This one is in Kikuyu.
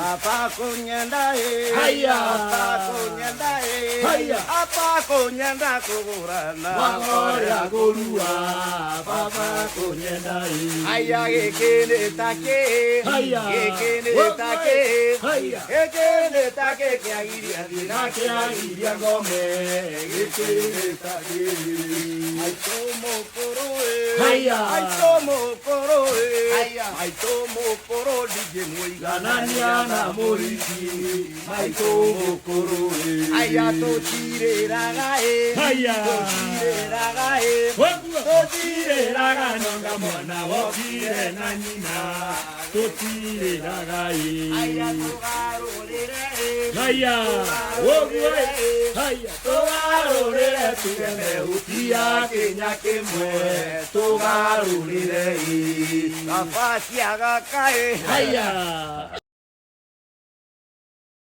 Baba kũnyenda ĩ. Haya. Baba kũnyenda ĩ. Haya. Baba kũnyenda kũgũrana. Mwaga ũrĩa ngũrua, baba kũnyenda ĩ. Aya gĩkĩ nĩ ta kĩ. Haya. Gĩkĩ nĩ ta kĩ. Haya. Gĩkĩ nĩ ta kĩ kĩagiria thiĩ Na kĩagiria ngome, gĩkĩ nĩ ta kĩ. Maitũ mũkũrũ ĩ. Haya. Maitũ mũkũrũ ĩ. Haya. Maitũ mũkũrũ ndingĩmũiganania Ganania na mũriki, maitũ mũkũrũ ĩ. Aya tũtirĩraga ĩ. Haya. Tũtirĩraga ĩ. Ũguo. Tũtirĩraga nonga mwana wokire na nyina, tũtirĩraga ĩ. Aya tũgarũrĩre ĩ. Haya, ũguo ĩ. Haya, tũgarũrĩre tuge mehutia kĩnya kĩmwe, tũgarũrĩre ĩ. Baba ciagaka ĩ. Haya.